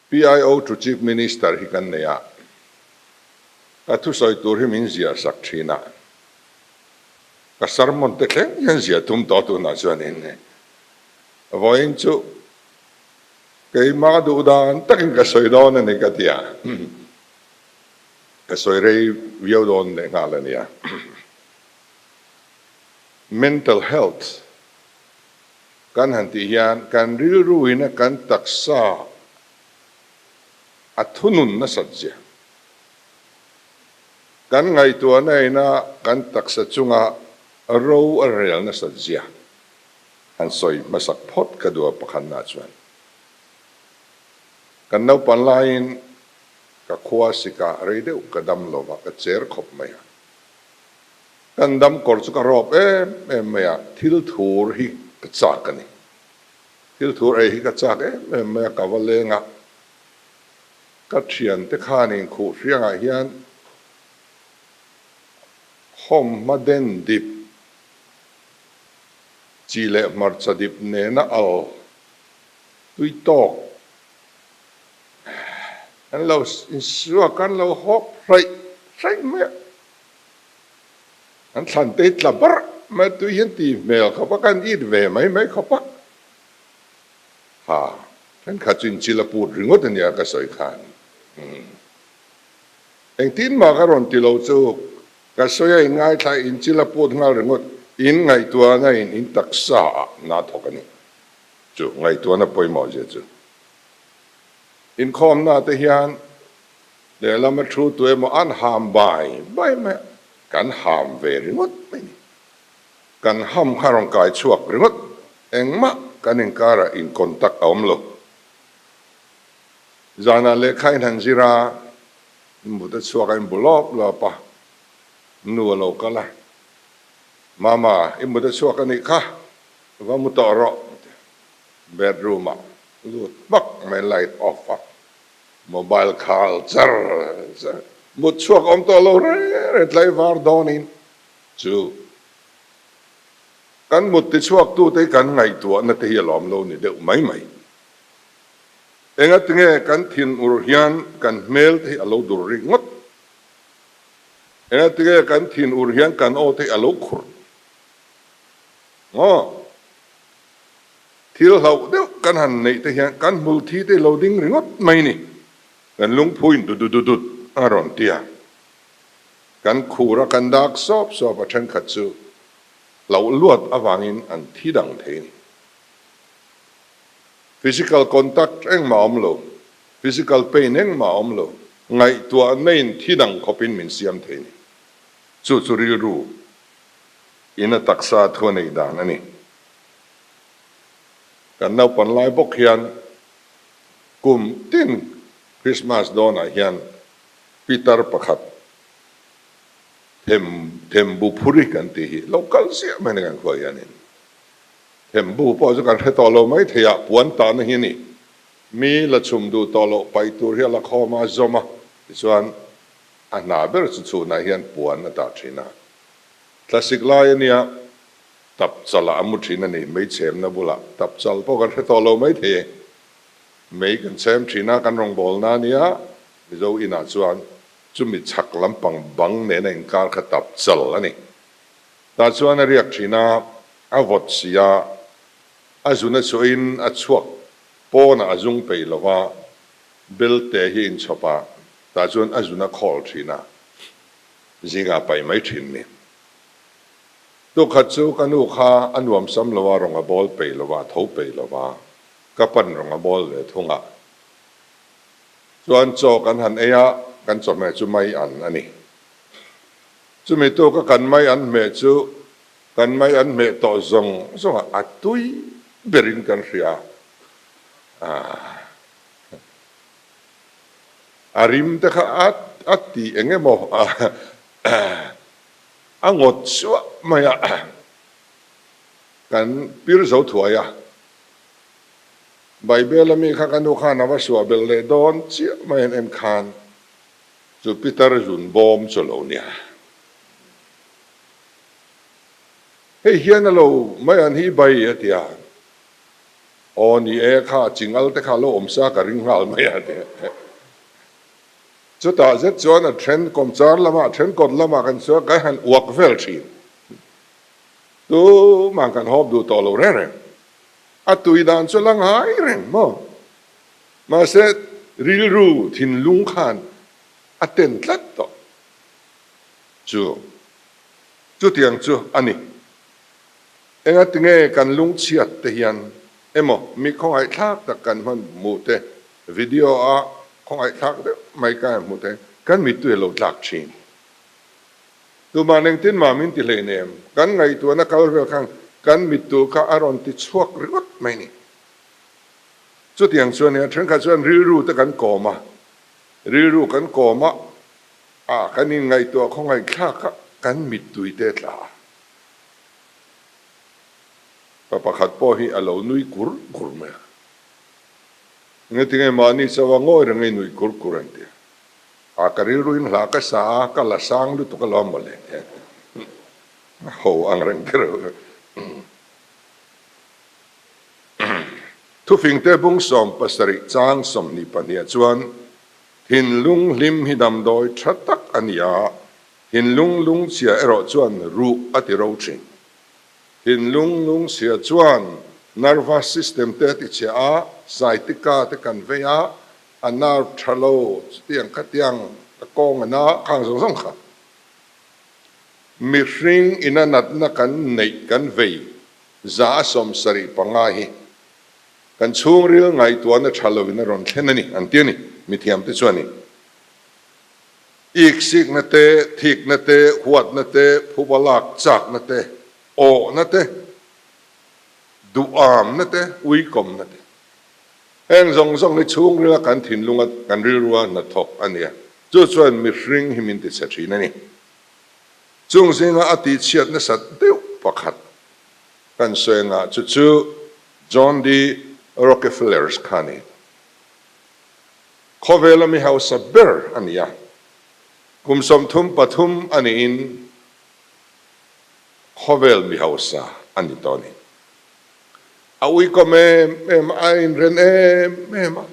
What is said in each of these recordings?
PIO to Chief Minister hi kan nei a, ka thusawi tur hi min ziah sak thin a, ka sermon te thleng hian ziah tum tawh tunah chuanin vawiin chu keimah duh dan takin ka sawi dawn a ni ka ti a, ka sawi rei viau dawn leh nghal a nia. Mental health Kan han tih hian kan rilruin a kan taksa a thunun nasat zia. Kan ngaihtuahna ina kan taksa chunga ro a rel nasat zia han sawi hmasak phawt ka duh a pakhatna chuan kan naupan laiin ka khua sikah rei deuh ka dam lova ka cher khawp mai a. Kan dam kawr chu ka rawp em em mai a, thil thur hi ka chak a ni. Thil thur ei hi ka chak em em mai a, ka va leng a, ka thiante khanin khuh hriangah hian hawmhma den dip, chi leh hmarcha dip nena al tui tawk an lo insuak an lo hawp hraih hraih mai a. An thlan te tla barh mai tui hian ti hmel khawp a, kan it ve mai mai khawp a. Ha, thenkhat chu inchil a put ringawt a nia ka sawi khan. Umm. Engtin mah ka rawn ti lo chu, ka sawi a in ngaithla inchil a put nghal ringawt, in ngaihtuahna in in taksa ah na thawk a ni. Chu ngaihtuahna pawimawh zia chu. Inkhawmna te hian Lehlam a thu tu emaw an ham bai bai mai a, kan ham ve ringawt mai ni. Kan ham kha rawn kai chhuak ringawt, engmah kan inkarah in contact a awm lo. Zanah lehkha in han zir a, in but a chhuak a, in bu lawp lawp a, nu a lo kal a, Mama, i mut a chhuak a nih kha, va mu tawh rawh, a ti a. Bedroom ah lut hmak mai, light off a. Mobile khal char char mut chhuak awm tawh lo reng reng tlaivar dawnin chu kan mut tichhuak tute hi kan ngaihtuahna te hi a lawm lo ni deuh mai mai. Engatinge kan thinur hian kan hmel te hi a lo dur rik ngawt? Engatinge kan thinur hian kan aw te hi a lo khur ngawt? Thil hlauh deuh kan han neih te hian kan hmul thi te lo ding ringawt mai ni. Kan lungphuin du du du dut a rawn ti a. Kan khur a kan dak sawp sawp a thenkhat chu hlauh luat avangin an thi dang thei ni. Physical contact engmah a awm lo, physical pain engmah a awm lo, ngaihtuahna in thi dang khawpin min siam thei ni. Chu chu rilru in a taksa thu a neih dan a ni. Kan naupan lai bawk hian kum tin Christmas dawnah hian pitar pakhat them thembu phuri kan tih hi lo kal ziah mai a ni kan khuaah hianin. Thembu pawh chu kan hre tawh lo mai thei a, puan tahna hi a ni. Mi la chhum duh tawh loh paih tur hi a la khawm a, zawm a, tichuan a hna ber chu chhunah hian puan a tah thin a. Thlasik lai a nia. Tap chalah a mu thin a ni, mei chhemna bulah tap chal pawh kan hre tawh lo mai thei e. Mei kan chhem thin a, kan rawngbawlna a nia, Mizo inah chuan chumi chhak lampang bang nena inkar kha tap chal a ni. Tah chuan a riak thin a, a vawt si a, a zuna chhuahin a chhuak pawnah a zung peih lo va, belte hi a inchhawp a, tah chuan a zuna khawl thin a, zingah paih mai thin ni. Tukhat chu ka nu kha a nuam sam lo a, rawn a bawl peih lo a, tho peih lo a, ka pan rawn a bawl ve thung a. Chuan chaw kan han ei a, kan chawhmeh chu mai an a ni. Chumi tuka kan mai an hmeh chu kan mai an hmeh tawh zawng zawng a, a tui berin kan hria a. A rim te kha a ti eng emaw A ngawt suah mai a, kan pir zo thuai a. Baibel a mi kha ka nu khan a va suah belh leh dawn chiah mai an en khan chu Peter zun bawm chu lo nia. Hei hian a lo mai an hi bai a ti a. Aw ni e, kha chingal te kha lo awm sa ka ring nghal mai a ti. Chutah zet chuan a then kawmchar lamah, a then kawt lamah kan chuan kan han uak vel thin. Tumah kan hawp duh tawh lo reng reng. A tui dan chu la ngai reng maw? Mahse rilru thinlung khan a ten tlat tawh. Chu chutiang chu a ni. Engatinge kan lungchhiat te hian emaw mi khawngaihthlak tak kan hman hmuh te, video a khawngaihthlak deuh mai kan hmuh te kan mittui a lo tlak thin. Tumah engtin mah min ti hleinem, kan ngaihtuahna kal vel khan kan mittu kha a rawn ti chhuak ringawt mai ni. Chutiang chuan nia thenkhat chuan rilru te kan kawm a, rilru kan kawm a, ah kan inngaihtuah khawngaihthlak a kan mittui te a tla a. Pa pakhat pawh hi a lo nui kur kur mai a. Engatinge mahni chauha ngawi reng i nui kur kur an ti a. A ka rilruin hla ka sa a, ka la sang lutuk alawm mawle ti a. Ho ang reng kher a. Thufingte bung 17 chang 22 ah chuan thinlung hlim hi damdawi tha tak a ni a, Thinlung lungchhia erawh chuan ruh a ti ro thin. Thinlung lungchhia chuan nervous system te a ti chhia a, sciatica te kan vei a, a nerve tha lo chutiang khatiang a kawng a na khang zawng zawng kha. Mihring ina natna kan neih kan vei 75 hi kan chhungril ngaihtuahna tha loin a rawn thlen a ni an ti a ni, mithiamte chuan in. Iksikna te, thikna te, huatna te, phuba lak chakna te, awhna te, duhamna te, uikawmna te. Heng zawng zawng hi chhungrila kan thinlunga kan rilrua hnathawk a nia. Chu chuan mihring hi min tichhe thin a ni. Chung zinga a tihchhiat nasat deuh pakhat kan sawi angah chu chu John D. Rockefeller's kha a ni. Khawvela mi hausa ber a ni a, kum 33 a niin khawvel mi hausa a ni tawh a ni. A uikawm em em a, a inren em em a,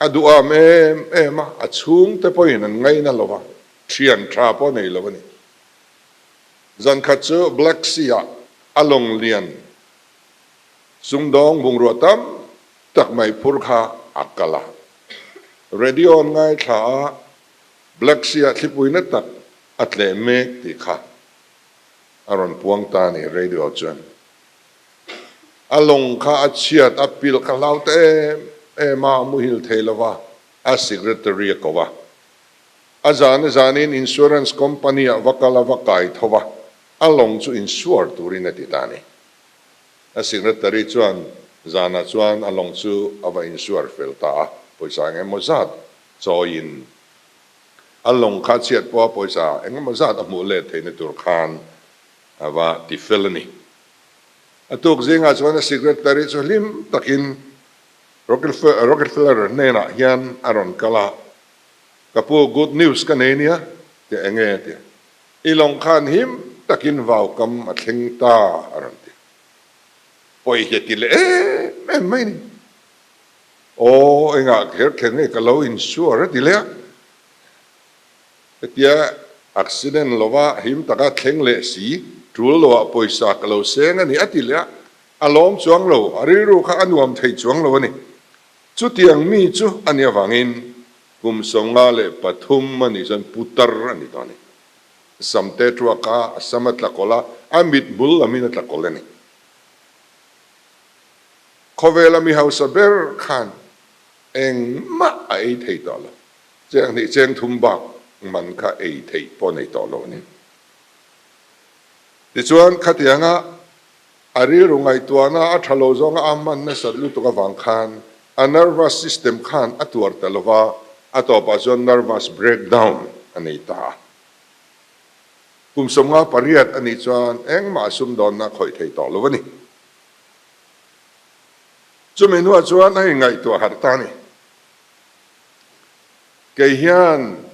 a duham em em a, a chhungte pawhin an ngaina lo va, thian tha pawh a nei lo a ni. Zankhat chu Black Sea-ah a lawng lian Sumdawng bungrua tam tak mai phur kha a kal a. Radio an ngaithla a, Black Sea-ah thlipuina tak a tleh mek tih kha a rawn puang ta a ni radio chuan. A lawng kha a chhiat, a pilh kha hlau ta em em a, a muhil thei lo va, a secretary a ko a. A zan a zanin insurance company-ah va kal a, va kai tho va, a lawng chu insure turin a ti ta a ni. A secretary chuan zanah chuan a lawng chu a va insure fel ta a, pawisa eng emaw zat chawiin a lawng kha chhiat pawha pawisa eng emaw zat a hmuh let theihna tur khan a va ti fel a ni. A tuk zingah chuan a secretary chu hlim takin Rockefeller hnenah hian a rawn kal a, Ka pu, good news ka nei nia, tia eng nge? tia. I lawng khan him takin vaukam a thleng ta a rawn ti. Pawi hi a ti leh em em mai ni. Aw, engah kher kher nge ka lo insure a ti leh a. Hetia accident lova him taka thleng leh si, tul loah pawisa ka lo seng a ni a ti leh a. A lawm chuang lo, a rilru kha a nuam thei chuang lo a ni. Chutiang mi chu a nih avangin Kum 53 a nih chuan putar a ni tawh a ni. Samte tuak a, a sam a tla kawlh a, a mit bul lamin a tla kawlh a ni. Khawvela mi hausa ber khan engmah a ei thei tawh lo. Cheng hnih cheng thum bak man kha ei theih pawh nei tawh lo a ni. Tichuan khatianga A rilru ngaihtuahna a tha lo zawnga a hman nasat lutuk avang khan a nervous system khan a tuar ta lo va, a tawpah chuan nervous breakdown a nei ta a. Kum 58 a nih chuan engmah sumdawnna a khawih thei tawh lo a ni. Chumi hnuah chuan a inngaihtuah harh ta a ni. Kei hian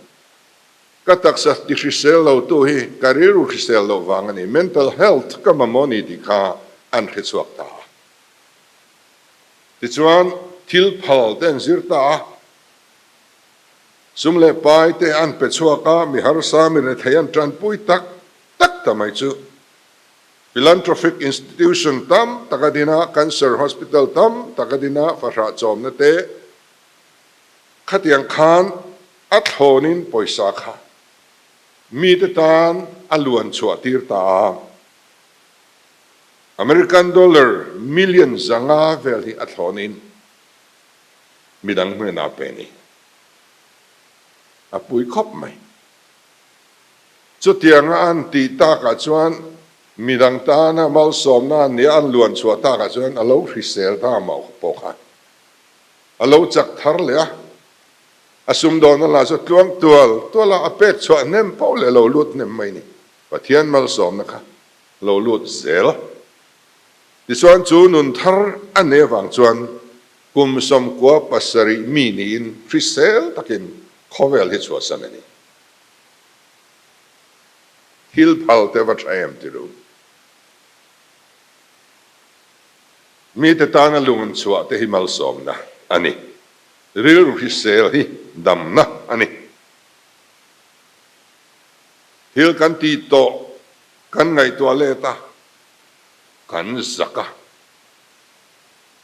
Ka taksa ti hrisel lo tu hi ka rilru hrisel loh vang a ni, mental health ka mamawh ni tih kha an hre chhuak ta a. Tichuan, thil phal te an zir ta a, sum leh pai te an pe chhuak a, mi harsa, mi rethei an tanpui tak tak ta mai chu. Philanthropic institution tam tak a din a, cancer hospital tam tak a din a, fahrah chawmna te khatiang khan a thlawnin pawisa kha mite tan a luan chhuah tir ta a. American dollar million 500 vel hi a thlawnin midang hnenah pe ni. A pui khawp mai. Chutianga an tih takah chuan midang tana malsawmna an nia an luan chhuah takah chuan a lo hrisel ta mah pawh kha a lo chak thar leh a, a sumdawnna lah chu tluang tual tual a, a pek chhuah hnem poh leh lo lut hnem mai ni. Pathian malsawmna kha lo lut zel. Tichuan chu nun thar a nei avang chuan kum 97 mi niin hrisel takin khawvel hi chhuahsan a ni. Thil phal te va tha em ti ru. Mite tana lung chhuah te hi malsawmna a ni. Rilru hrisel hi damna a ni. Thil kan tih tawh kan ngaihtuah let a, kan zak a.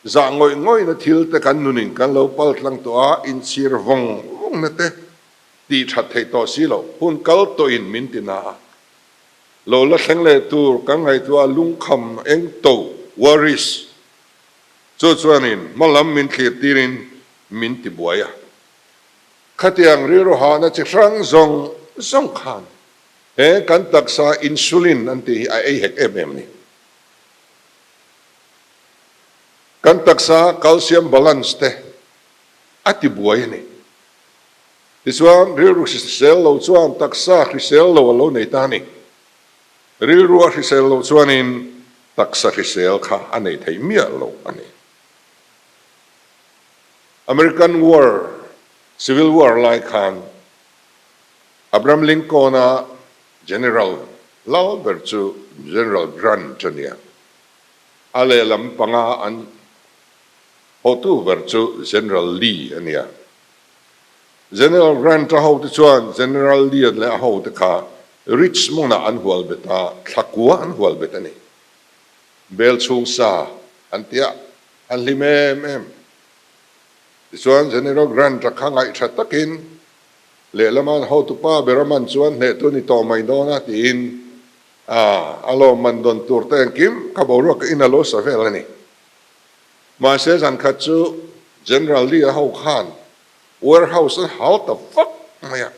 Zah ngawih ngawihna thil te kan nunin kan lo pal tlang tawh a, inchhir vawng vawngna te Tih that theih tawh si lo, hun kal tawhin min ti na a. Lo la thleng leh tur kan ngaihtuah lungkham eng to, worries, chu chuanin hma lam min thlir tirin min ti buai a. Khatiang rilru hahna chi hrang zawng zawng khan he kan taksa insulin an tih hi a ei hek em em a ni. Kan taksa calcium balance te a ti buai a ni. Tichuan, rilru hrisel lo chuan taksa hrisel lo a lo nei ta a ni. Rilru a hrisel loh chuanin taksa hrisel kha a nei thei miah lo a ni. American War, Civil War lai khan Abraham Lincoln-a General lal ber chu General Grant a ni a. A lehlam panga an hotu ber chu General Lee a ni a. General Grant-a hote chuan General Lee-a leh a hote kha Richmond-ah an hual bet a, thlakua an hual bet a ni. Bel chhung sa an ti a, an hlim em em. Tichuan General Grant-a kha ngaihṭha takin lehlama an hotupa ber a man chuan hnehtu a ni tawh mai dawn a tiin a lawmman dawn tur te engkim kha boruak in a lo sa vel a ni. Mahse zan khat chu General Lee-a ho khan warehouse an hal ta vak mai a,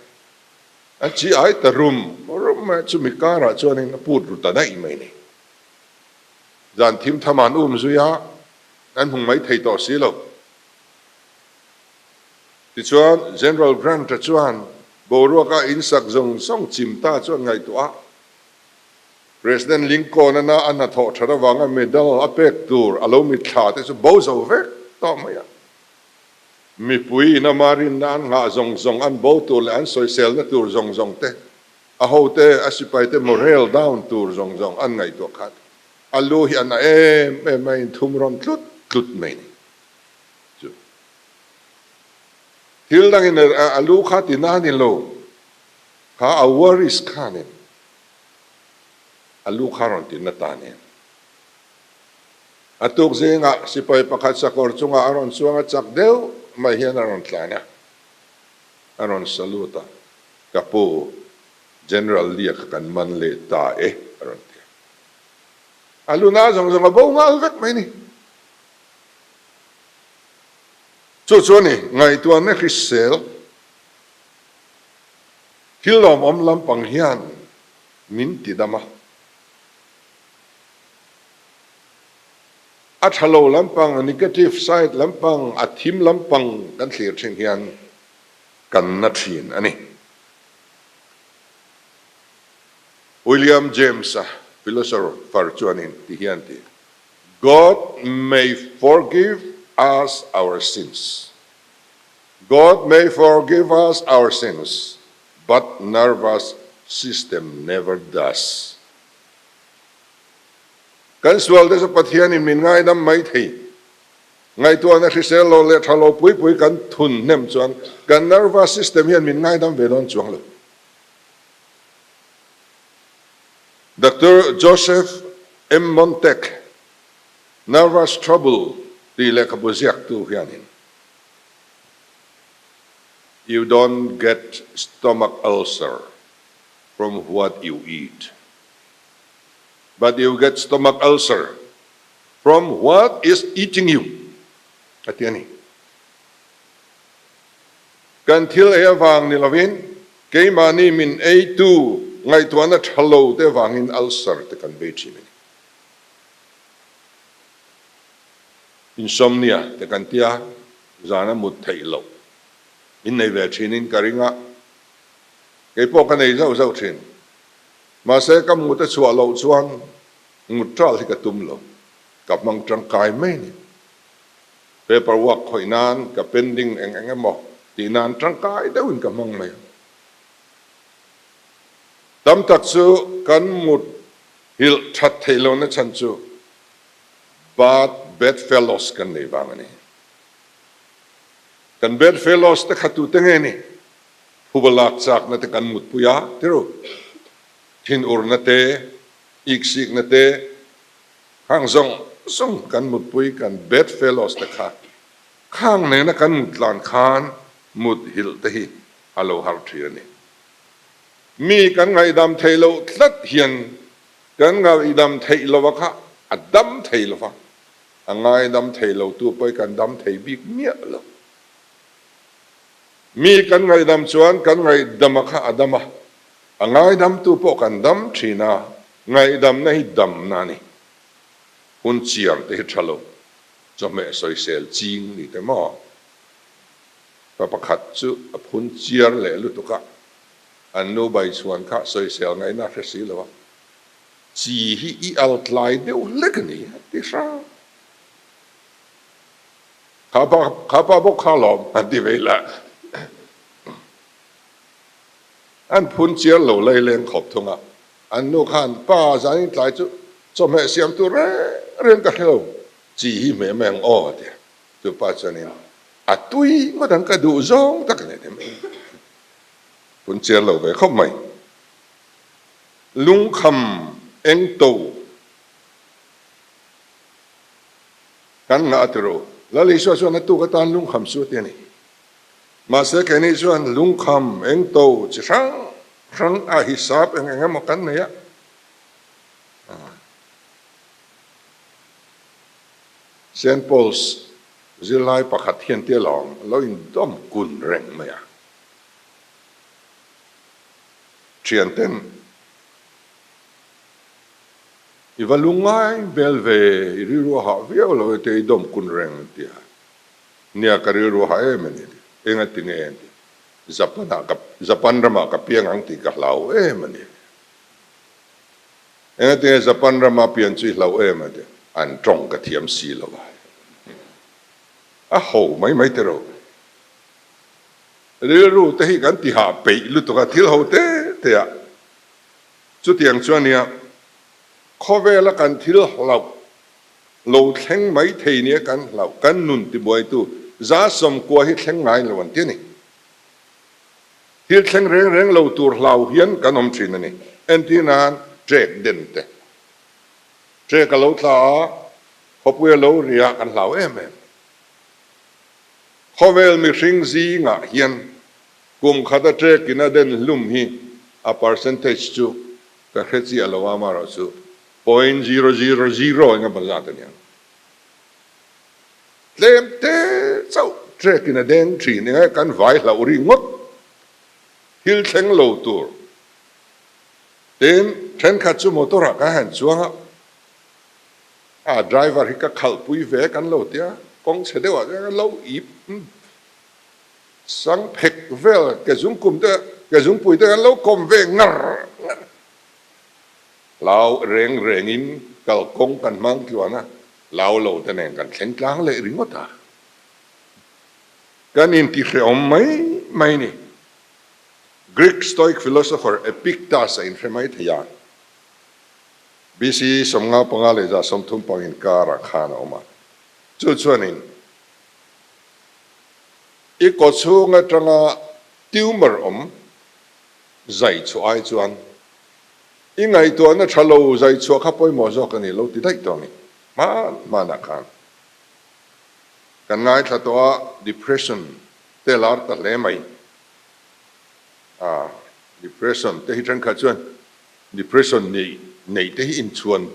an chi ai ta rum rum mai a, chumi karah chuanin a put ru ta daih mai a ni. Zan thim tham an um zui a, an hmu mai thei tawh si lo. Tichuan General Grant-a chuan boruaka insak zawng zawng chim ta chu an ngaihtuah a, President Lincoln-a a hnathawh that avanga medal a pek tur a lo mitthla te chu bo zo vek tawh mai a. Mipui in ama rinna an nghah zawng zawng, an bo tur leh an sawiselna tur zawng zawng te, a hote, a sipaite morale down tur zawng zawng an ngaihtuah khan a lu hi a na em em a inthum rawn tlut tlut mai ni chu. Thil dangin a lu kha ti na ni lo, kha a worries khanin A lu kha rawn ti na ta nen. A tuk zingah sipai pakhat sakawr chungah a rawn chuang a, chak deuh mai hian a rawn tlan a, a rawn salute a, Ka pu, General Lee-a kha kan man leh ta e, a rawn ti a. A lu na zawng zawng a bo nghal vek mai ni. Chu chu a ni, ngaihtuahna hrisel. Thil lawmawm lampang hian min ti dam a. A tha lo lampang, a negative side lampang, a thim lampang kan thlir thin hian kan na thin a ni. William James-a philosopher chuanin ti hian ti, God may forgive us our sins. God may forgive us our sins, but nervous system never does. Kan sual te chu Pathianin min ngaidam mai thei. Ngaihtuahna hrisel lo leh tha lo pui pui kan thun hnem chuan kan nervous system hian min ngaidam ve dawn chuang lo. Doctor Joseph M. Montek, Nervous Trouble tih lehkhabu ziaktu hianin, You don't get stomach ulcer from what you eat, but you get stomach ulcer from what is eating you, a ti a ni. Kan thil ei avang ni lovin keimahni min eitu ngaihtuahna tha lo te avangin ulcer te kan bei thin a ni. Insomnia te kan tia, zana mut theih loh in nei ve thinin ka ring a, keipawh ka nei zauh zauh thin. Mahse ka mut a chhuah loh chuan Ngut ṭal hi ka tum lo, ka hmang ṭangkai mai ni. Paper work khawih nan, ka pending eng eng emaw tih nan ṭangkai deuhin ka hmang mai a. Tam tak chu kan mut hilh ṭhat theih lohna chhan chu bad bedfellows kan nei vang a ni. Kan bedfellows te kha tute nge ni? Phuba lak chakna te kan mutpui a, ti ru. Thinurna te, Iksikna te, khang zawng zawng kan mutpui kan bed fellows te kha khang nena kan mut tlan khan mut hilh te hi a lo har thin a ni. Mi kan ngaihdam theih loh tlat hian kan ngaihdam theih lova kha a dam thei lova, a ngaidam thei lo tu pawh hi kan dam thei bik miah lo. Mi kan ngaihdam chuan kan ngaihdama kha a dam a, A ngaidamtu pawh kan dam thin a, ngaihdamna hi damna a ni. Hun chiar te hi tha lo, chawhmeh sawisel ching ni te maw? Pa pakhat chu a phun chiar leh lutuk a, an nu bai chhuan kha sawisel ngaihna a hre si lo a, chi hi i al tlai deuh hlek a ni a ti hrang. Kha pa kha pa bawk kha lawm an ti vei lah. An phun chiar lo lei leng khawp thung a, an nu khan, Pa, zanin tlai chu chawhmeh siam tur reng reng ka hre lo, chi hi hmeh mai ang aw, a ti a. Chu pa chuanin, A tui ngawt ang, ka duh zawng tak a ni a ti mai. Phun chiar lo ve khawp mai. Lungkham eng to kan ngah a ti ro. Lal Isua chuan a tuk atan lungkham chu a ti a ni. Mahse keini chuan lungkham eng to chi hrang hrang a hisap eng eng emaw kan nei a. Saint Paul's zirlai pakhat hian tia lawm a lo indawm kun reng mai a. Thianten i va lungngai hmel ve, i rilru a hah viau lo e tia i dawm kun reng an ti a. Nia ka rilru ha em a ni ti. Enga ti nge an ti. Japan ah ka Japan ramah ka piang ang tih ka hlau em a ni. Enga ti nge Japan rama pian chu i hlau em a ti. An tawng ka thiam si lo a. A ho mai mai tiraw. Rilru te hi kan ti hah peih lutuk a thil ho te te ah. Chutiang chuan nia khawvela kan thil hlauh Lo thleng mai thei nia kan hlauh, kan nun tibuaitu 90% hi thleng ngai lo an ti a ni. Thil thleng reng reng lo tur hlau hian kan awm thin a ni. Entir nan trek den te. Trek a lo tla a, khawpui a lo ri a, kan hlau em em. Khawvel mihring zingah hian kum khata trek in a den hlum hi a percentage chu ka hre chiah lo a, amaherawhchu 0.000 eng emaw zat a nia. Tlem te chauh trek in a deng thin eng e kan vai hlauh ri ngawt thil thleng lo tur. Tin, thenkhat chu motor ah kan han chuang a, a driver hi ka khalh pui ve kan lo tia, kawng chhe deuh ah chuan kan lo ip sang phek vel ke zungkum te ke zungpui te kan lo kawm ve ngar ngar. Hlau reng rengin kalkawng kan hmang tluan a, hlau lo te nen kan thleng tlang leh ringawt a. Kan intihrehawm mai mai ni. Greek Stoic philosopher Epictetus a inhre mai thei a. BC 55 leh 130 inkar ah khan a awm a. Chu chuanin. I kawchhung atanga tumor awm zai chhuah ai chuan i ngaihtuahna tha lo zai chhuah kha pawimawh zawk a ni lo ti daih tawh a ni. Hman hmanah khan kan ngaithla tawh a, depression te lar ta hle mai. A, depression te hi thenkhat chuan depression neih neih te hi inchhuan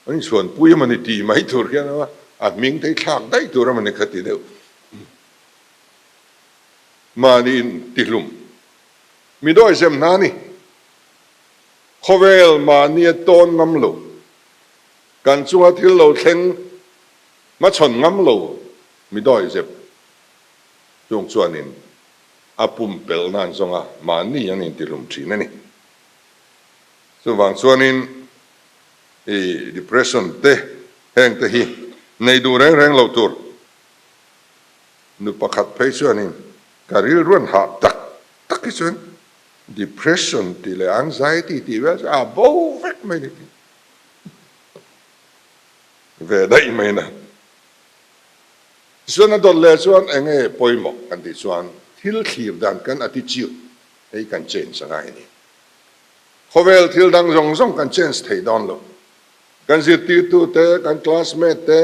an inchhuan pui emaw ni tih mai tur hian a hming te hi thlak daih tur emaw ni kha ti deuh. Mahni in tihlum mi dawihzem hna ni. Khawvel mahnia tawn ngam lo, kan chunga thil lo thleng hmachhawn ngam lo mi dawihzep chung chuanin a pumpelh nan zawnga mahni an intihlum thin a ni. Chuvang chuanin i depression te heng te hi nei duh reng reng lo tur. Nu pakhat phei chuanin ka rilruan hah tak tak hi chuan depression tih leh anxiety tih vel chu a bo vek mai ni tih ve daih mai na. Tichuan a dawt leh chuan eng nge pawimawh kan tih chuan thil thlir dan kan attitude hei kan change a ngai a ni. Khawvel thil dang zawng zawng kan change thei dawn lo. Kan zirtirtu te, kan classmate te,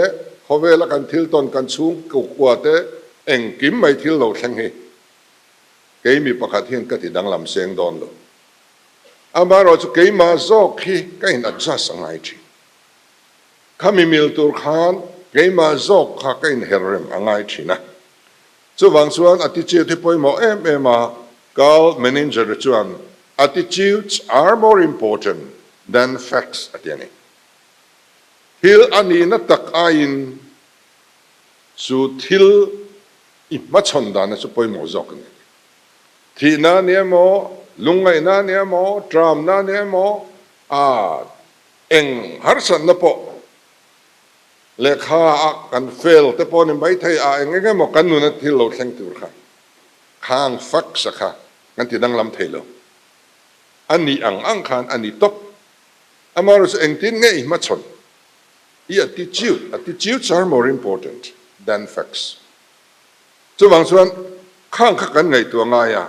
khawvela kan thil tawn kan chhungkua te engkim mai thil lo thleng hi kei mi pakhat hian ka ti danglam seng dawn lo. Amaherawhchu keimah zawk hi ka in adjust a ngai thin. Khami mil tur khan keimah zawk kha ka inher rem a ngai thin a. Chuvang chuan attitude hi pawimawh em em a, Carl Menninger chuan Attitudes are more important than facts a ti a ni. Thil a nihna tak aiin chu thil i hmachhawn dana chu pawimawh zawk a ni. Thihna a ni emaw, lungngaihna a ni emaw, tramna a ni emaw, a Eng harsatna pawh lehkha a kan fail te pawh ni maithei a eng eng emaw kan nuna thil lo thleng tur kha khang facts a kha kan ti danglam thei lo. A nih ang ang khan a ni tawp. Amaherawhchu chu engtin nge i hmachhawn? I attitude, attitudes are more important than facts. Chuvang chuan khang kha kan ngaihtuah ngai a,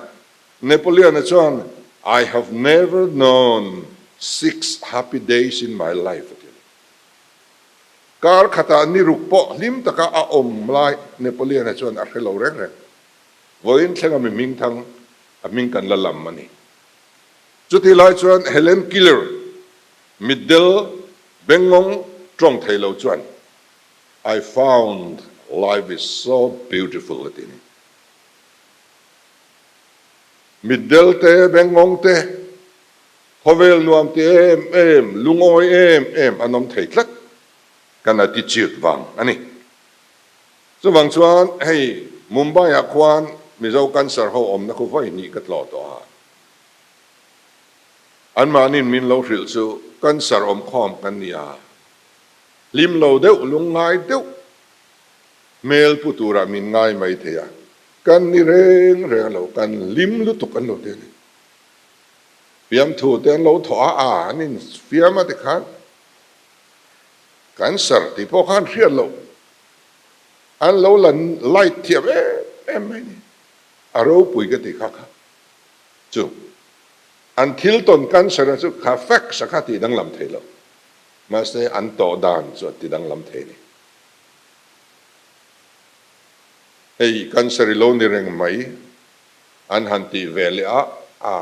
Napoleon-a chuan, I have never known 6 happy days in my life a ti a ni. Kar khatah ni ruk pawh hlim taka a awm lai Napoleon-a chuan a hre lo reng reng. Vawiin thlenga mi hming thang a hming kan la lam a ni. Chutih lai chuan Helen Keller, mitdel bengngawng tawng thei lo chuan, I found life is so beautiful a ti a ni. Mitdel te, bengngawng te, khawvel nuam ti em em, lungawi em em an awm thei tlat kan attitude vang a ni. Chuvang chuan hei Mumbai ah khuan Mizo cancer ho awmna khu vawi hnih ka tlawh tawh a, anmahniin min lo hrilh chu cancer awmkhawm kan ni a, hlim lo deuh, lungngai deuh hmel pu turah min ngai mai thei a. Kan ni reng reng lo, kan hlim lutuk an lo ti a ni. Fiamthu te an lo thawh a, a an in fiam a tikhan cancer tih pawh khan hriat loh an lo la light thiam em em mai ni. A ropui ka ti kha kha chu an thil tawn cancer a chu kha facts a kha tih danglam thei lo mahse an tawh dan chu a ti danglam thei a ni. Hei cancer i lo ni reng mai an han tih ve leh a, a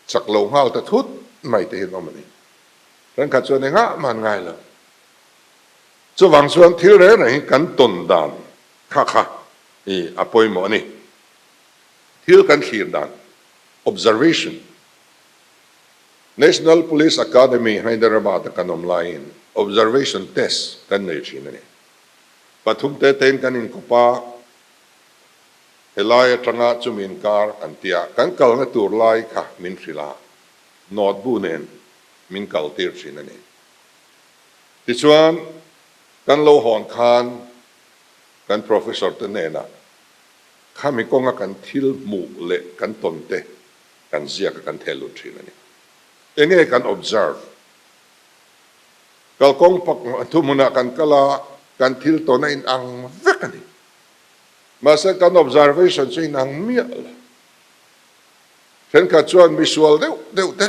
chak lo nghal ta thut mai te hian awm a ni. Thenkhat chuan engah mah an ngai lo. Chuvang chuan thil reng reng hi kan tawn dan kha kha i a pawimawh a ni. Thil kan thlir dan, observation, National Police Academy Hyderabad a kan awm laiin observation test kan nei thin a ni. Pathum te tein kan inkawp a, helai atanga chumi inkar an ti a, kan kalna tur lai kha min hrilh a, notebook nen min kal tir thin a ni. Tichuan, kan lo hawn khan kan professor te hnenah khami kawnga kan thil hmuh leh kan tawn te kan ziak a kan theh lut thin a ni. Enge kan observe? Kalkawng pak thuhmunah kan kal a, kan thil tawn a inang vek a ni. Mahse kan observation chu inang miah lo. Thenkhat chuan mi sual deuh deuh te,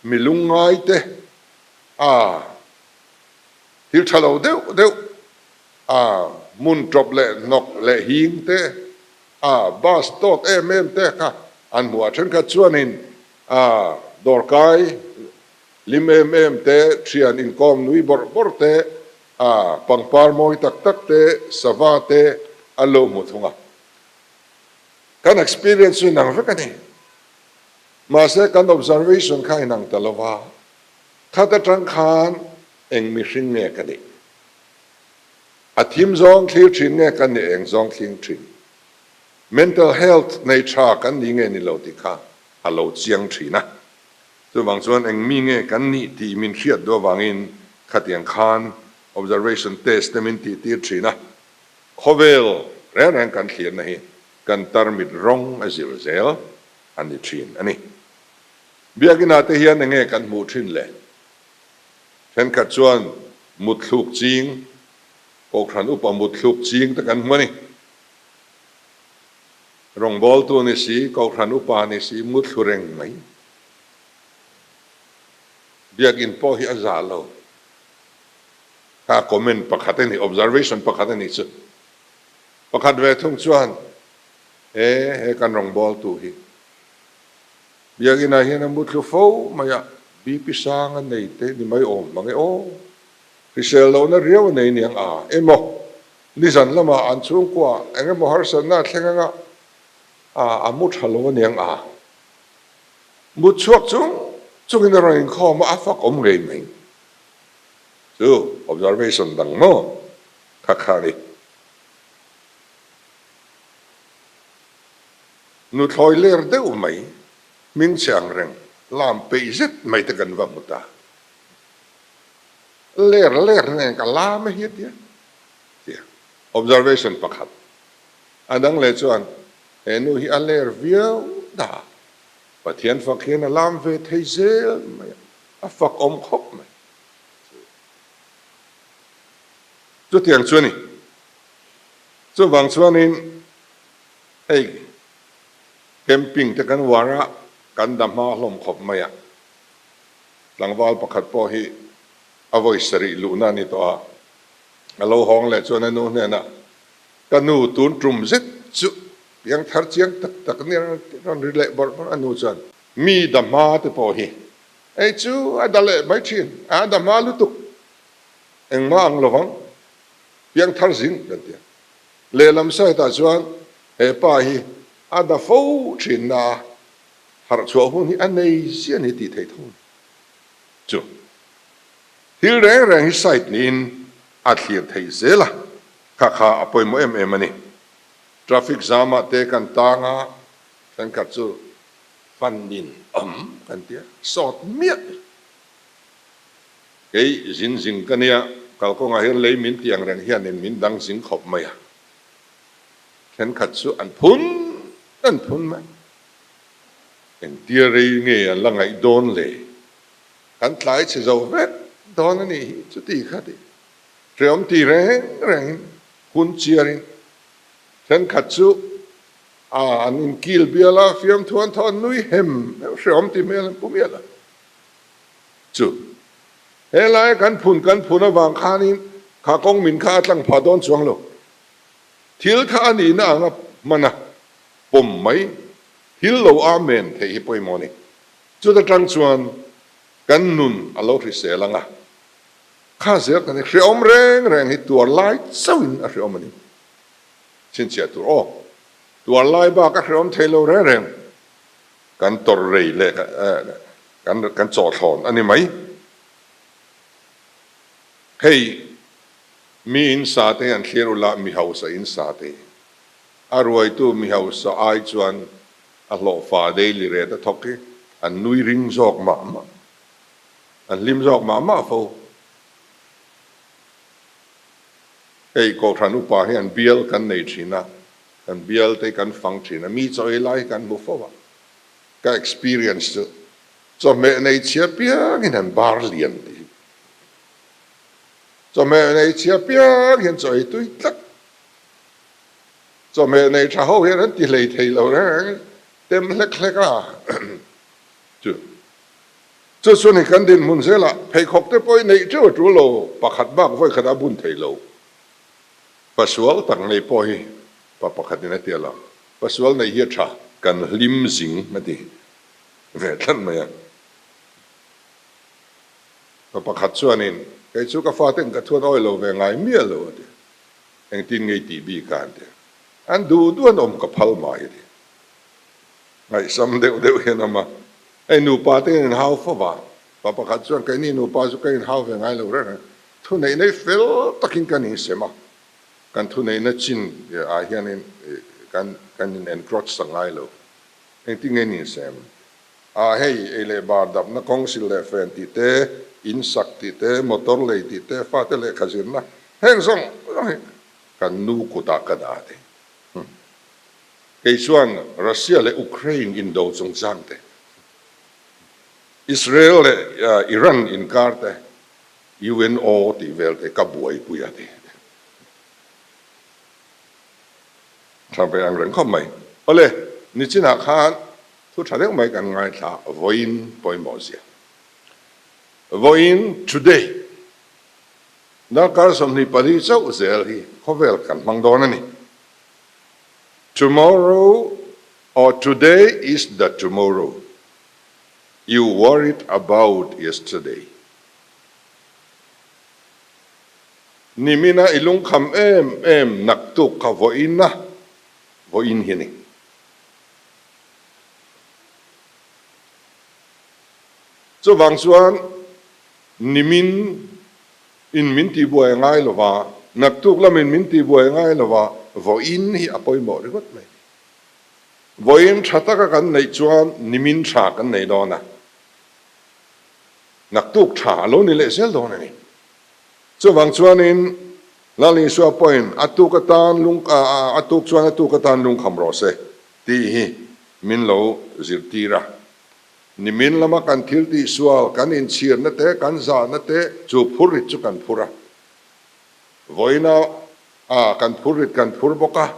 mi lungngai te, a thil tha lo deuh deuh, a hmun tawp leh hnawk leh hing te, a bus tawt em em te kha an hmu a. Thenkhat chuanin a dawrkai hlim em em te, thian inkawm nui bawrh bawrh te, a pangpar mawi tak tak te, sava te an lo hmu thung a. Kan experience chu inang vek a ni. Mahse kan observation kha inang ta lo va, khat atang khan eng mihring nge ka nih? A thim zawng thlir thin nge kan nih eng zawng thling thin? Mental health nei tha kan ni nge ni lo tih kha a lo chiang thin a. Chuvang chuan eng mi nge kan nih tih min hriat duh avangin khatiang khan observation test te min tih tir thin a. Khawvel reng reng kan thlirna hi kan tarmit rawng a zir zel a ni thin a ni. Biakina te hian enge kan hmuh thin le? Thenkhat chuan mutthluk ching, Kohhran upa mutthluk ching te kan hmu a ni. Rawngbawltu ni si, Kohhran upa ni si, muthlu reng mai. Biakin pawh hi a za lo. Kha comment pakhat a ni, observation pakhat a ni chu. Pakhat ve thung chuan, He he kan rawngbawltu hi Biakinah hian a muthlu fo mai a, BP sang a nei te ni mai awm mang e aw. Hrisel lohna riau a nei niang a emaw, nizan lamah an chhungkua eng emaw harsatna a thleng anga a a mu tha lo aniang a. Mut chhuak chung chungin a rawn inkhawm a, a fak awm ngei mai. Chu observation dang maw kha kha a ni. Nuthlawi ler deuh mai, hming chhe ang reng, lam peih zet mai te kan va hmu ta. Ler ler nen ka lam a hi a tia, tia. Observation pakhat. A dang leh chuan he nu hi a ler viau dah. Pathian fak hian a lam ve thei zel mai a, a fak awm khawp mai. Chutiang chu a ni. Chuvang chuanin hei camping te kan uar a, kan da hma hlawm khawp mai a. Tlangval pakhat pawh hi a vawi sarih luhna a ni tawh a, a lo hawng leh chuan a nu hnenah, Ka nu tun tum zet chu piang thar chiang tak tak nia rawn ri leh bawrh bawrh a nu chuan. Mi da hma te pawh hi hei chu a da leh mai thin, a da hma lutuk engmah ang lovang. Piang thar zing kan ti a. Lehlam side ah chuan he pa hi a da fo thin na a, harh chhuah hun hi a nei ziah a ni tih theih tho a ni. Chu thil reng reng hi side niin a thlir theih zel a, kha kha a pawimawh em em a ni. Traffic jam ah te kan tang a, thenkhat chu fan in awm kan ti a, sawt miah. Kei zin zing ka nia, kalkawngah hian lei min ti ang reng hianin min dang zing khawp mai a. Thenkhat chu an phun an phun mai. Engtia rei nge an la ngaih dawn le? Kan tlai chhe zo vek dawn a nih hi chuti kha ti. Hreawm ti reng rengin hun chiarin thenkhat chu a an inkil bial a, fiamthu an thaw an nui hem hem, hreawm ti hmel an pu mial a. Chu helai kan phun kan phun avang khanin kha kawng min kha a tlang phah dawn chuang lo. Thil kha a nihna anga hman a pawm mai, thil lo amen theih hi pawimawh a ni. Chuta tang chuan kan nun a lo hrisel ang a, kha zel kan hi hreawm reng reng hi tuar lai chauhin a hreawm a ni. Chhinchhiah tur aw, tuar lai bak a hreawm thei lo reng reng. Kan tawrh rei leh kan kan chawhthlawn a ni mai. Hei mi in sa te hi an thlir ula mi hausa in sa te hi. A ruaitu mi hausa ai chuan a hlawhfa daily rate a thawk hi an nui ring zawk mah mah. An hlim zawk mah mah fo. Hei Kohhran upa hi an bial kan nei thin a. Kan bial te kan fang thin a, mi chaw ei lai hi kan hmu fo a, ka experience chu chawhmeh nei chhia piangin an bar lian tih hi. Chawhmeh nei chhia piang hian chaw ei tui tlat. Chawhmeh nei tha ho hian an ti hlei thei lo reng reng, tem hlek hlek a. Chu chu chu ni kan dinhmun zelah pheikhawk te pawh i neih teuh a tul lo, pakhat bak vawi khat a bun thei lo. Pasual tak nei pawh hi pa pakhatin a ti a lang. Pasual neih hi a tha. Kan hlim zing a ti ve tlat mai a. Pa pakhat chuanin, Kei chu ka faten ka thuan awi lo ve ngai miah lo a ti. Engtin ngei tih bik a an ti. An duh duh an awm ka phal mai a ti. Ngaihsam deuh deuh hian awm a. Hei nupa te in inhau fo va. Pa pakhat chuan keini nupa chu ka inhau ve ngai lo reng reng. Thuneihna hi fel takin kan insem a. Kan thuneihna chin ah hianin kan kan in encroach sak ngai lo. Engtin nge in insem? A hei ei leh bar dapna kawng sil leh fen tih te, in sak tih te, motor lei tih te, fate lehkha zirna heng zawng zawng hi kan nu kutah ka dah thei. Kei chuan Russia leh Ukraine indo chungchang te, Israel leh Iran inkar te, UNO tih vel te ka buaipui a ti. Tha ve ang reng khawp mai. Awle, nichinah khan thu tha deuh mai kan ngaithla vawiin pawimawh zia. Vawiin, today, darkar 24 chauh zel hi khawvel kan hmang dawn a ni. Tomorrow or today is the tomorrow you worried about yesterday. Nimina i lungkham em em naktuk kha vawiin a, vawiin hi a ni. Chuvang chuan nimin in min tihbuai a ngai lo va, naktuk lamin min tihbuai a ngai lo va, vawiin hi a pawimawh ringawt mai. Vawiin tha taka kan neih chuan nimin tha kan nei dawn a, naktuk tha a lo ni leh zel dawn a ni. Chuvang chuanin Lal Isua pawhin a tuk atan lung a tuk chuan a tuk atan lungkham rawh se tih hi min lo zirtir a. Nimin lama kan thil tihsual, kan inchhirna te, kan zahna te chu phurrit chu kan phur a. Vawiina a kan phurrit kan phur bawk a,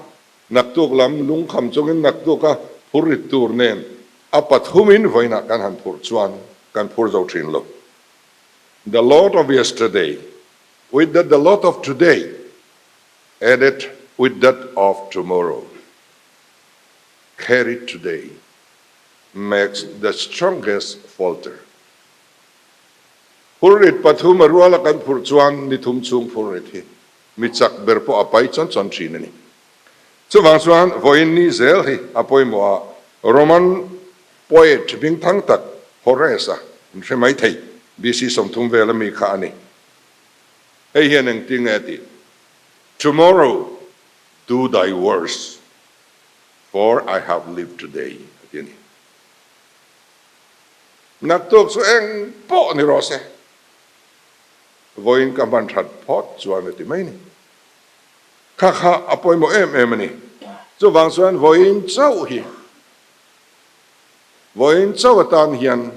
naktuk lam lungkham chungin naktuka phurrit tur nen a pathumin vawiinah kan han phurh chuan kan phur zo thin lo. The lot of yesterday with that the lot of today added with that of tomorrow carried today makes the strongest falter. Phurrit pathum a ruala kan phurh chuan ni thum chhung phurrit hi mi chak ber pawh a pai chawn chawn thin a ni. Chuvang chuan vawiin ni zel hi a pawimawh a, Roman poet hmingthang tak Horace-a in hre mai thei, BC 30 vel ami kha a ni. Hei hian engtin nge a tih? Tomorrow do thy worst, for I have lived today a ti a ni. Naktuk chu eng pawh ni rawh se, vawiin ka hman that phawt chuan a ti mai ni. Kha kha a pawimawh em em a ni. Chuvang chuan vawiin chauh hi, vawiin chauh atan hian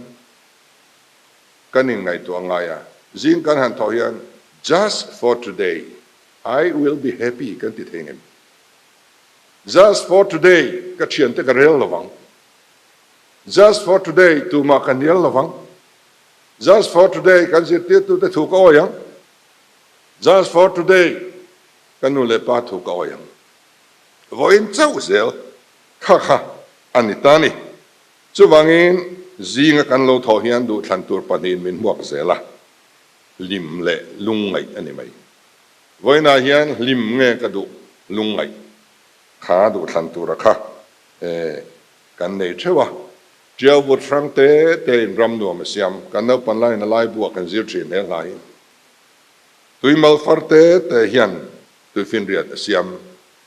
kan inngaihtuah ngai a. Zing kan han thawh hian just for today I will be happy kan ti thei ngem? Just for today ka thiante ka rel lovang. Just for today tumah ka hnial lovang. Just for today kan zirtirtute thu ka awi ang. Just for today ka nu leh pa thu ka awi ang. Vawiin chauh zel kha kha a ni ta ni. Chuvangin zinga kan lo thawh hian duhthlan tur pahnihin min hmuak zel a, hlim leh lungngaih a ni mai. Vawiinah hian hlim nge ka duh lungngaih kha duhthlan tura kha kan nei theuh a. Tiau vut hrang te te in ram nuam a siam. Kan naupan laiin a laibuah kan zir thin he hla hi. Tuimal far te te hian tuifinriat a siam,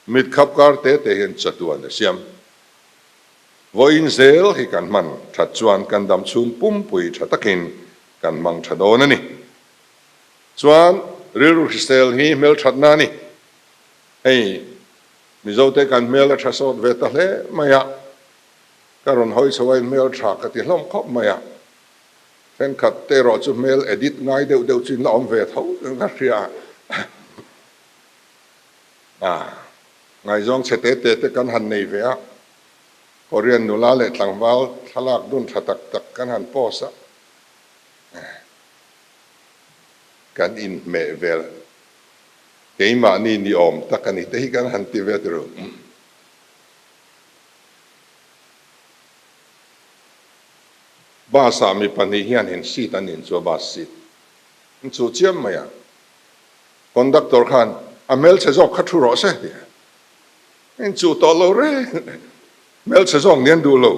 mit khap kar te te hian chatuan a siam. Vawiin zel hi kan hman that chuan kan dam chhung pumpui tha takin kan hmang tha dawn a ni. Chuan rilru hrisel hi hmelthatna a ni. Hei Mizote kan hmel a tha sawt ve ta hle mai a, ka rawn hawi chho a in hmel tha ka ti hlawm khawp mai a. Thenkhat te erawh chu hmel edit ngai deuh deuh chu in la awm ve tho ka hria a. Ngaihzawng chhe te te te kan han nei ve a, Korean nula leh tlangval thlalak dun tha tak tak kan han post a, kan inhmeh vel keimahni ni awm tak a ni te hi kan han ti ve tiro. Bus ah mi pahnih hianin seat an inchu a, bus seat an chuh chiam mai a. Conductor khan a hmelchhe zawk kha thu rawh se ti a, inchuh tawh lo reng reng. Hmelchhe zawk nih an duh lo.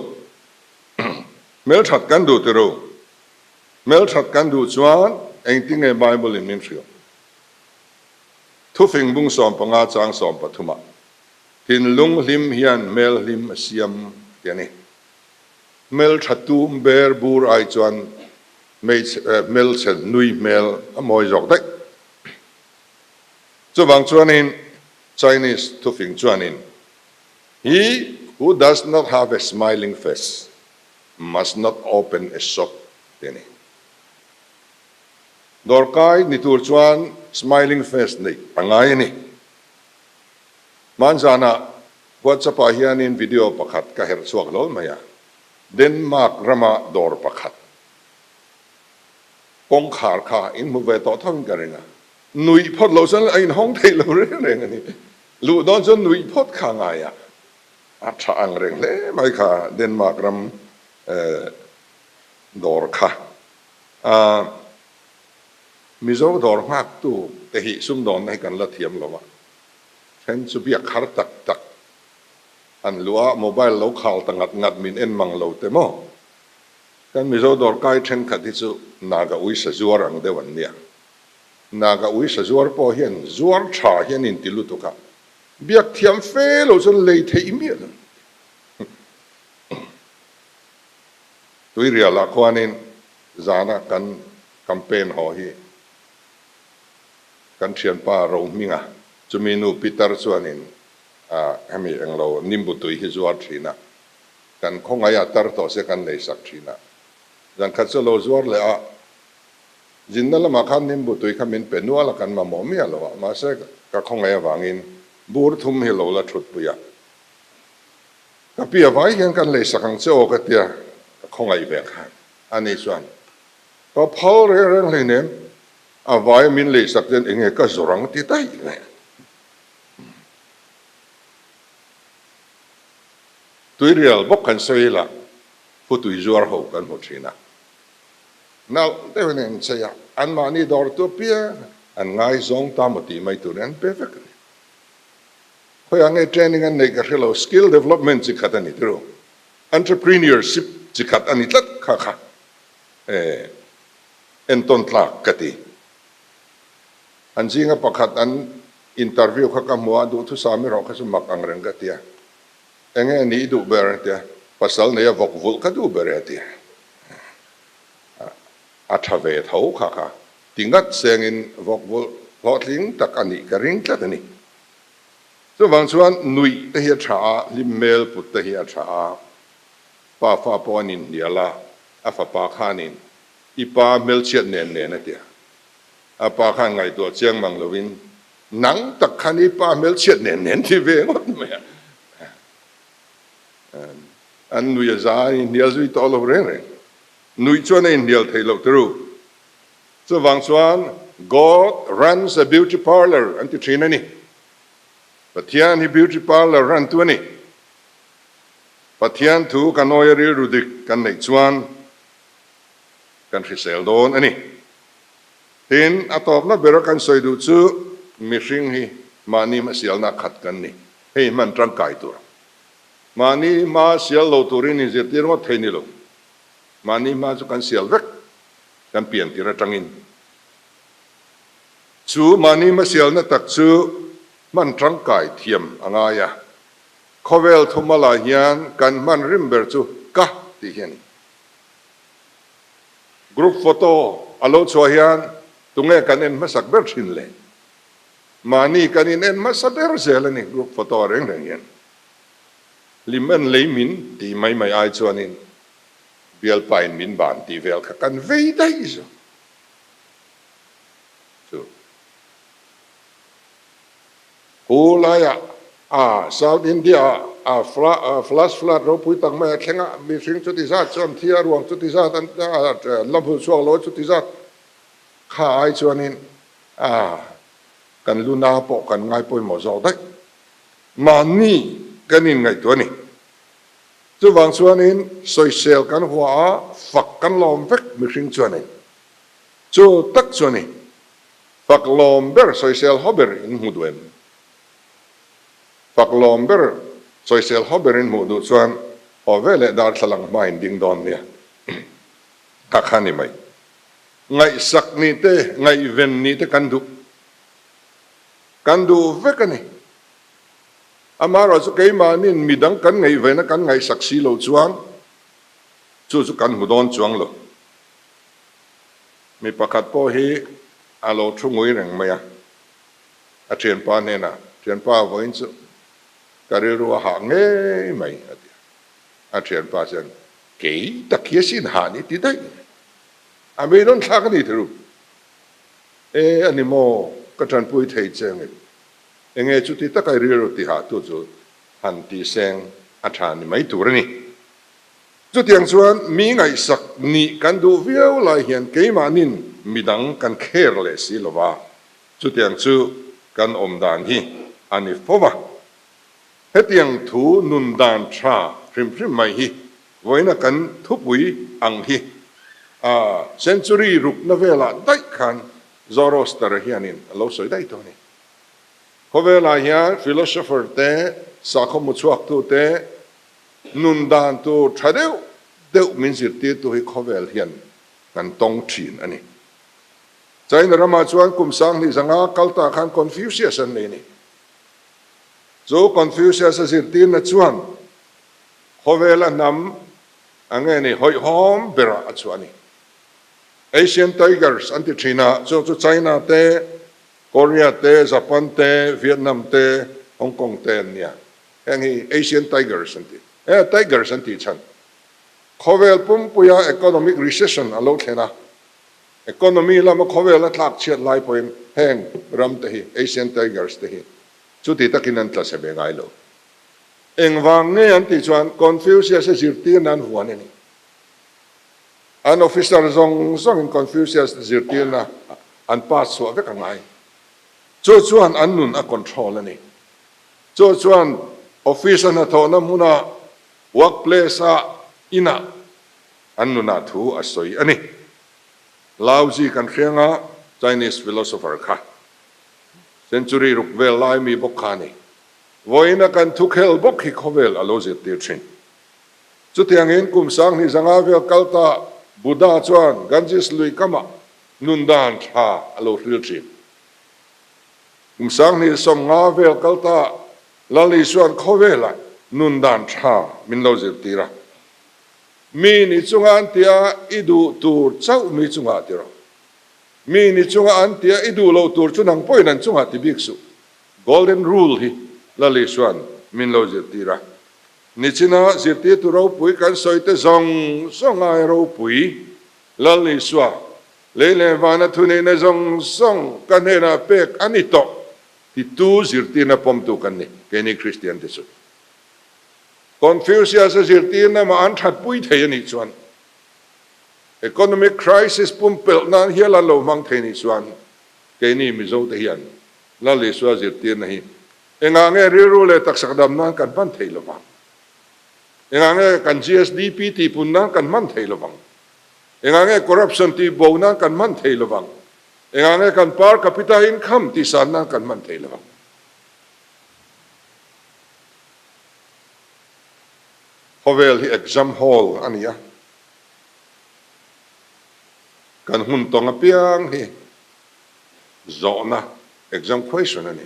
Hmelthat kan duh ti ro. Hmelthat kan duh chuan engtinge Bible in min hrilh? Thufing bung 15 chang 13 ah thinlung hlim hian hmel hlim a siam ti a ni. Hmeltha tum ber bur ai chuan hmelchhe nui hmel a mawi zawk daih. Chuvang chuanin Chinese thufing chuanin, He who does not have a smiling face must not open a shop ti a ni. Dawrkai ni tur chuan smiling face neih a ngai a ni. Hmanzanah WhatsApp ah hianin video pakhat ka herh chhuak hlawl mai a, Denmark rama dawr pakhat kawngkhar kha in hmu ve tawh tho in ka ring a, nuih phawt loh chuan a inhawng theih lo reng reng a ni. Luh dawn chuan nuih phawt kha a ngai a, a tha ang reng hle mai kha Denmark ram dawr kha. Mizo dawr nghaktu te hi sumdawnna hi kan la thiam lo a, then chu biak har tak tak an luh a, mobile lo khal ta ngat ngat min en mang lo te maw? Kan Mizo dawrkai thenkhat hi chu Naga uisa zuar ang deuh an nia. Naga uisa zuar pawh hian zuar tha hi an inti lutuk a, biak thiam fe lo chuan lei theih miah lo. Tuirialah khuanin zana kan campaign haw hi kan thianpa Rohminga chumi nu Peter chuanin hemi englo nimbu tui hi zuar thin a. Kan khawngaih a tar tawh se kan lei sak thin a. Zan khat chu lo zuar leh a, zinna lamah khan nimbu tui kha min pe nual a kan mamawh miah lo a, mahse ka khawngaih avangin bur thum hi lo la thut pui a. Ka pi a vai hian kan lei sak ang che aw ka tia, ka khawngaih ve khan. Ani chuan, Ka phal reng reng hleinem, a vai min lei sak chuan enge ka zawrh ang ti daih mai. Tuirial bawk kan sawi ila, Phutui zuar ho kan hmu thin a. Nalh deuhin an inchei a, anmahni dawrtu apiang an ngaizawng ta maw tih mai turin an pe vek a ni. Khawiah nge training an neih ka hre lo, skill development chi khat a ni tiro, entrepreneurship chi khat a ni tlat kha kha entawn tlak ka ti. An zinga pakhat an interview kha ka hmu a, duhthusam erawh kha chu mak ang reng ka ti a. Enge a nih duh ber a tia, pasal nei a vawk vulh ka duh ber e a ti. A tha ve tho kha kha ti ngat sengin vawk vulh hlawhtling tak a nih ka ring tlat a ni. Chuvang chuan nuih te hi a tha a, hlim hmel put te hi a tha a, pa fa pawh an inhnial a, a fapa khanin i pa hmelchhiat nen nen a ti a. A pa khan ngaihtuah chiang mang lovin Nang tak khan i pa hmelchhiat nen nen ti ve ngawt mai a. An nui a za a inhnial zui tawh lo reng reng. Nuih chuan a inhnial thei loh tiru. Chuvang chuan God runs a beauty parlour an ti thin a ni. Pathian hi beauty parlour run tu a ni. Pathian thu kan awia rilru dik kan neih chuan kan hrisel dawn a ni. Tin, a tawpna bera kan sawi duh chu mihring hi mahni hmasialna khat kan ni. Hei hman tangkai tur. Mahni hma sial lo turin inzirtir ngawt thei ni lo. Mahni hma chu kan sial vek, kan pian tir atangin. Chu mahni hmasialna tak chu hman tangkai thiam a ngai a. Khawvel thumalah hian kan hman rim ber chu ka tih hi a ni. Group photo a lo chhuah hian tunge kan en hmasak ber thin le? Mahni kan in en hmasa ber zel a ni group photo reng reng hian. Hlim en lei min tih mai mai ai chuanin bialpa in min ban tih vel kha kan vei daih zawk chu. Hu laiah. A South India ah a flash flood ropui tak mai a thleng a, mihring chuti zat chuan thi a ruang chuti zat an la hmu chhuak lo a chuti zat kha ai chuanin a kan luna pawh kan ngai pawimawh zawk daih. Mahni kan inngaihtuah a ni. Chuvang chuanin sawisel kan hua a, fak kan lawm vek mihring chuanin chu tak chu a ni. Fak lawm ber sawisel haw ber in hmu duh em? Fak lawm ber sawisel haw ber in hmuh duh chuan haw ve leh darthlalang hma in ding dawn nia. Kha kha ni mai. Ngaihsak nih te, ngaihven nih te kan duh. Kan duh vek a ni. Amaherawhchu keimahniin midang kan ngaihvena kan ngaihsak si lo chuan chu chu kan hmu dawn chuang lo. Mi pakhat pawh hi a lo thu ngui reng mai a, a thianpa hnenah, Thianpa, vawiin chu ka rilru a hah ngei mai, a ti a. A thianpa chuan, Kei tak hi asin hah ni ti daih. A beidawnthlak thlak a ni thiru. E, a ni maw, ka tanpui thei che angin. Enge chuti taka i rilru tihahtu chu han tihseng a tha ni mai tur a ni. Chutiang chuan mi ngaihsak nih kan duh viau lai hian keimahnin midang kan kher leh si lo va, chutiang chu kan awm dan hi a ni fo va. Hetiang thu nun dan tha hrim hrim mai hi vawiina kan thupui ang hi a century rukna velah daih khan Zoroaster-a hianin a lo sawi daih tawh a ni. Khawvelah hian philosopher te, sakhaw hmuchhuaktu te, Nun dan tur tha deuh deuh min zirtirtu hi khawvel hian kan tawng thin a ni. China ramah chuan kum 2005 kal ta khan Confucius an nei a ni. Chu Confucius-a zirtirna chuan khawvela hnam a nge ni hawihhawm berah a chhuah a ni. Asian Tigers an ti thin a, chu chu China te, Korea te, Japan te, Vietnam te, Hong Kong te an nia. Heng hi Asian Tigers an ti. He Tigers an tih chhan khawvel pumpuia economic recession a lo thlen a, economy lama khawvel a tlak chhiat lai pawhin heng ram te hi Asian Tigers te hi chuti takin an tla chhe ve ngai lo. Engvang nge an tih chuan Confucius-a zirtirna an huan a ni. An officer zawng zawngin Confucius zirtirna an pass chhuah vek a ngai. Chu chuan an nun a control a ni. Chu chuan office a hnathawhna hmunah, work place ah, inah an nunah thu a sawi a ni. Lao Zi kan hriang a, Chinese philosopher kha century ruk vel lai mi bawk kha a ni. Vawiina kan thukhel bawk hi khawvel a lo zirtir thin. Chutiangin kum 2500 vel kal ta Buddha chuan Ganges lui kamah nun dan tha a lo hril thin. Kum 2050 vel kal ta Lal Isua'n khawvelah nun dan tha min lo zirtir a. Mi ni chunga an tia i duh tur chauh mi chungah ti rawh. Mi ni chunga an tia i duh loh tur chu nang pawhin an chungah ti bik suh. Golden Rule hi Lal Isua'n min lo zirtir a. Nichina zirtirtu ropui kan sawi te zawng zawng ai ropui Lal Isua Lei leh vana thuneihna zawng zawng ka hnenah pek a ni tawh titu zirtirna pawmtu kan ni, keini Kristian te chu. Confucius-a zirtirna mah an thatpui thei a nih chuan, economic crisis pumpelh nan hial an lo hmang thei nih chuan, keini Mizo te hian Lal Isua zirtirna hi engah nge rilru leh taksak dam nan kan hman thei lovang? Engah nge kan GSDP tihpun nan kan hman thei lovang? Engah nge corruption tih bo nan kan hman thei lovang? Engah nge kan per capita income tih san nan kan hman thei lovang? Khawvel hi exam hall a ni a, kan hun tawng apiang hi zawhna exam question a ni.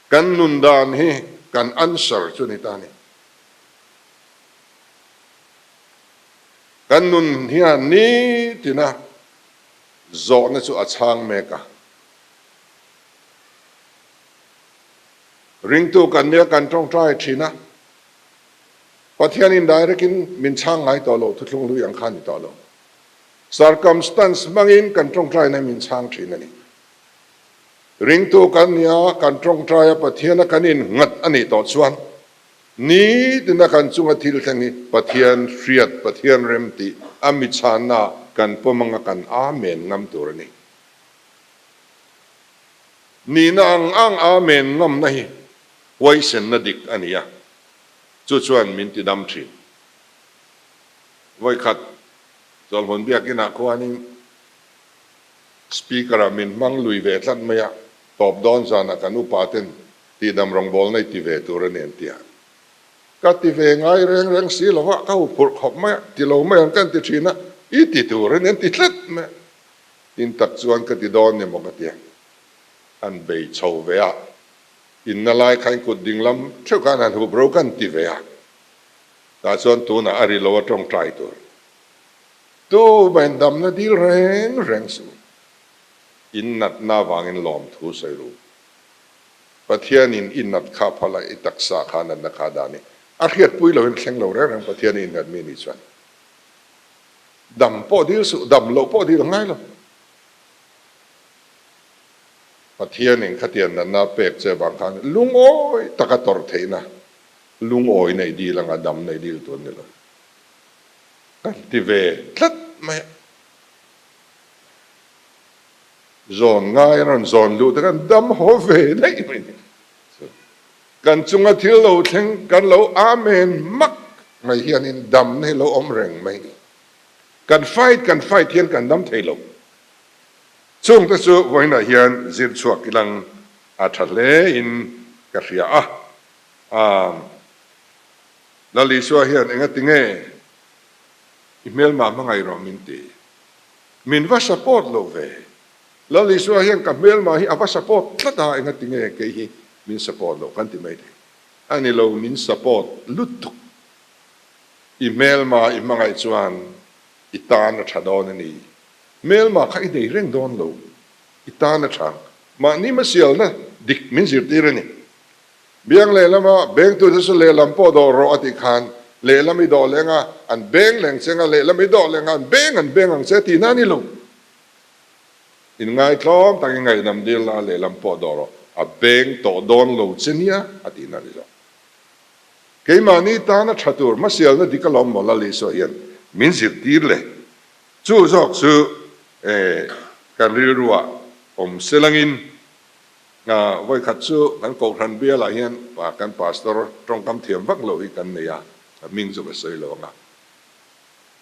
Kan nun dan hi kan answer chu ni ta a ni. Kan nun hian nitina zawhna chu a chhang mek a. Ringtu kan nia kan tawngtai thin a, Pathianin direct in min chhang ngai tawh lo, thuthlung hlui ang kha a ni tawh lo. Circumstance hmangin kan tawngtaina min chhang thin a ni. Ringtu kan nia, kan tawngtaia Pathiana kan innghat a nih tawh chuan nitina kan chunga thil thleng hi Pathian hriat, Pathian rem tih a mi chhanna kan pawm anga kan Amen ngam tur a ni. Nihna ang ang Amen ngamna hi huaisenna dik a ni a, chu chuan min tidam thin. Vawikhat Chawlhmun Biakinah khuanin Speaker-ah min hmang lui ve tlat mai a, tawp dawn zanah kan upa ten tihdam rawngbawlna i ti ve tur a ni an ti a. Ka ti ve ngai reng reng si lo va, ka huphurh khawp mai a, ti lo mai ang ka an ti thin a, i ti tur a ni an ti tlat mai a. Tin tak chuan ka ti dawn ni maw ka ti a, an bei chho ve a, inna lai kha in kut dinglam theuh khan han hup ro ka an ti ve a, tah chuan tunah a ri lo a tawngtai tur. Tu main damna dil reng reng suh. In natna avangin lawmthu sawi ru. Pathianin i nat kha phal a, i taksa kha natna kha dan i a hriatpui loin thleng lo reng reng Pathian i innat mi nih chuan dam pawh dil suh, dam loh pawh dil a ngai lo. Pathianin khatiang natna a pek che avang khan lungawi taka tawrh theihna lungawi neih dil anga dam neih dil tur a ni lo. Kan ti ve tlat mai a. Zawn ngai an rawn zawn luh te khan dam haw ve daih mai ni. Kan chunga thil lo thleng kan lo amen mak mai hianin damna hi lo awm reng mai ni. Kan fight kan fight hian kan dam thei lo. Chungte chu vawiinah hian zir chhuak ilang a tha hle in ka hria a. Lal Isua hian engati nge i hmelma hmangaih rawh min ti? Min va support lo ve. Lal Isua hian ka hmelma hi a va support tlat a, engati nge kei hi min support loh kan ti mai thei. A ni lo, min support lutuk. I hmelma i hmangaih chuan i tan a tha dawn a ni. Hmelma kha i nei reng dawn lo, i tan a tha. Mahni hmasialna dik min zirtir a ni. Biang lehlama bengtute chu lehlam pawh dawh rawh a tih khan lehlam i dawh leng a, an beng leng che anga lehlam i dawh leng a, an beng an beng ang che tihna a ni lo. Inngaitlawm takin ngaihdam dil la lehlam pawh dawh rawh, a beng tawh dawn lo che nia a tihna a ni zawk. Keimahni tana tha tur hmasialna dik alawm maw Lal Isua hian min zirtir le. Chu zawk chu kan rilruah awm selangin Vawikhat chu kan Kohhran bialah hian kan Pastor tawngkam thiam vak loh hi kan nei a, a hming chu ka sawi lo ang a.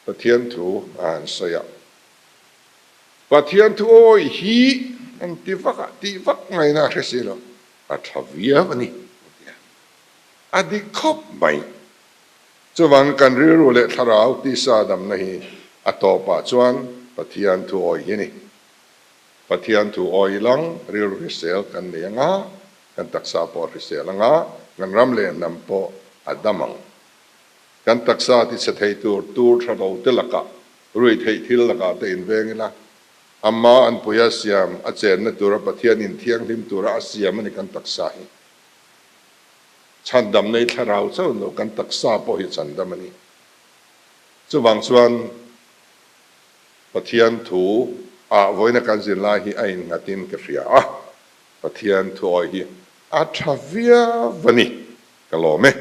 Pathian thu a han sawi a, Pathian thu awi hi an ti vak a, tih vak ngaihna a hre si lo, a tha viau a ni a ti a, a dik khawp mai. Chuvang kan rilru leh thlarau tisa damna hi a tawpah chuan Pathian thu awi hi a ni. Pathian thu awi lang rilru hrisel kan nei anga, kan taksa pawh a hrisel anga, kan ram leh hnam pawh a dam ang. Kan taksa ti chhe thei tur tur tha lo te lakah, rui theih thil lakah te inveng ila, ama anpuia siam a chenna tura Pathian inthianghlim tura a siam a ni kan taksa hi. Chhandam nei thlarau chauh lo kan taksa pawh hi chhandam a ni. Chuvang chuan. Pathian thu ah vawiina kan zir lai hi a innghatin ka hria a, Pathian thu awih hi a tha viau a ni, ka lawm e.